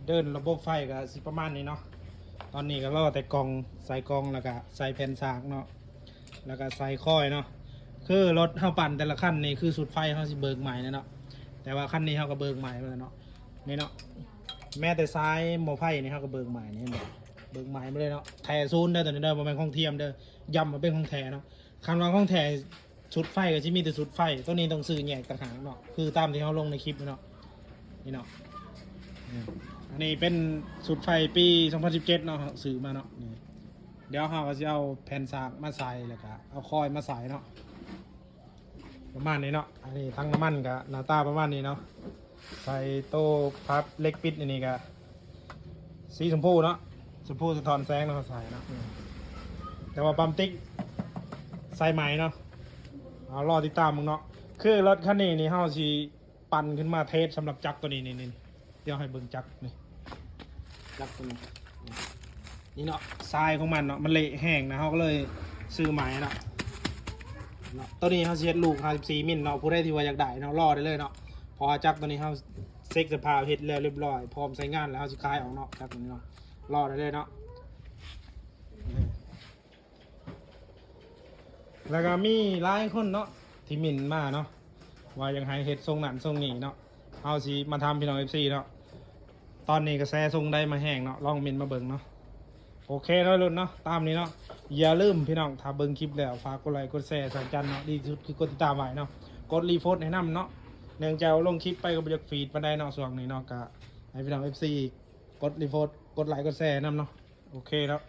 ເດີນລະບົບໄຟກໍຊິປະມານນີ້ເນາະ. ຕອນນີ້ກໍລໍແຕ່ກ່ອງ ໃສ່ກ່ອງ ແລ້ວກໍໃສ່ແຜ່ນສາກເນາະ ແລ້ວກໍໃສ່ຄອຍເນາະ. ຄືລົດເຮົາປັ່ນແຕ່ລະຄັນນີ້ ຄືຊຸດໄຟເຮົາຊິເບີກໃໝ່ແລ້ວເນາະ. ແຕ່ວ່າຄັນນີ້ເຮົາກໍເບີກໃໝ່ມາແລ້ວເນາະ ນີ້ເນາະ. ແມ້ແຕ່ສາຍໝໍ້ໄຟນີ້ເຮົາກໍເບີກໃໝ່ນີ້ ເຫັນບໍ່? ເບີກໃໝ່ໝົດເລີຍເນາະ. ແທ້ສູນເດີ ຕົວນີ້ເດີ ບໍ່ແມ່ນຂອງທຽມເດີ ຢ້ຳວ່າເປັນຂອງແທ້ເນາະ. ຄັນວ່າຂອງແທ້ ຊຸດໄຟກໍຊິມີແຕ່ຊຸດໄຟ ຕົວນີ້ຕ້ອງຊື້ແຍກຕ່າງຫາກເນາະ ຄືຕາມທີ່ເຮົາລົງໃນຄລິບເນາະ. ນີ້ເນາະ ອັນນີ້ເປັນຊຸດໄຟປີສອງພັນສິບເຈັດເນາະ ເຮົາຊື້ມາເນາະ. ນີ້ ດຽວເຮົາກໍຊິເອົາແຜ່ນສາກມາໃສ່ ແລ້ວກໍເອົາຄອຍມາໃສ່ເນາະ ປະມານນີ້ເນາະ. ອັນນີ້ຖັງນ້ຳມັນກໍໜ້າຕາປະມານນີ້ເນາະ. ໃສ່ໂຕພັບເຫຼັກປິດ ອັນນີ້ກໍສີຊົມພູເນາະ ຊົມພູສະທ້ອນແສງເນາະ ໃສ່ເນາະ. ແຕ່ວ່າປ້ຳຕິກໃສ່ໃໝ່ເນາະ. ເອົາ ລໍຕິດຕາມເບິ່ງເນາະ. ຄືລົດຄັນນີ້ນີ້ ເຮົາຊິປັ່ນຂຶ້ນມາເທສສຳລັບຈັກຕົວນີ້ ນີ້ ນີ້ ດຽວໃຫ້ເບິ່ງຈັກນີ້ ຈັກຕົວນີ້ ນີ້ເນາະ. ຊາຍຂອງມັນເນາະ ມັນເລະແຮງນະ ເຮົາກໍເລີຍຊື້ໃໝ່ເນາະ. ເນາະ ຕົວນີ້ເຮົາຊິເຮັດລູກຫ້າສິບສີ່ມິນເນາະ. ຜູ້ໃດທີ່ວ່າຢາກໄດ້ເນາະ ລໍໄດ້ເລີຍເນາະ. ເພາະວ່າຈັກຕົວນີ້ເຮົາເຊັກສະພາບ ເຮັດແລ້ວຮຽບຮ້ອຍ ພ້ອມໃຊ້ງານແລ້ວ ເຮົາຊິຂາຍອອກເນາະ. ຈັກຕົວນີ້ເນາະ ລໍໄດ້ເລີຍເນາະ. ແລ້ວກໍມີຫຼາຍຄົນເນາະ ທີ່ມິນມາເນາະ ວ່າຢາກໃຫ້ເຮັດຊົງນັ້ນຊົງນີ້ເນາະ. ເຮົາຊິມາຖາມພີ່ນ້ອງເອັຟຊີເນາະ. ຕອນນີ້ກະແສຊົງໃດມາແຮງເນາະ ລອງມິນມາເບິ່ງເນາະ. ໂອເຄເນາະ ລຸ້ນເນາະ ຕາມນີ້ເນາະ. ຢ່າລືມພີ່ນ້ອງ ຖ້າເບິ່ງຄລິບແລ້ວ ຝາກກົດໄລກົດແຊຊ່ອຍຈັນເນາະ. ດີທີ່ສຸດຄືກົດຕິດຕາມໄວ້ເນາະ ກົດຣີໂພດໃຫ້ນຳເນາະ. ເນື່ອງຈາກວ່າລົງຄລິບໄປກໍບໍ່ຢາກຟີດປານໃດເນາະ ຊ່ວງນີ້ເນາະ. ກະໃຫ້ພີ່ນ້ອງເອັຟຊີ ກົດຣີໂພດ ກົດໄລກົດແຊນຳເນາະ. ໂອເຄເນາະ.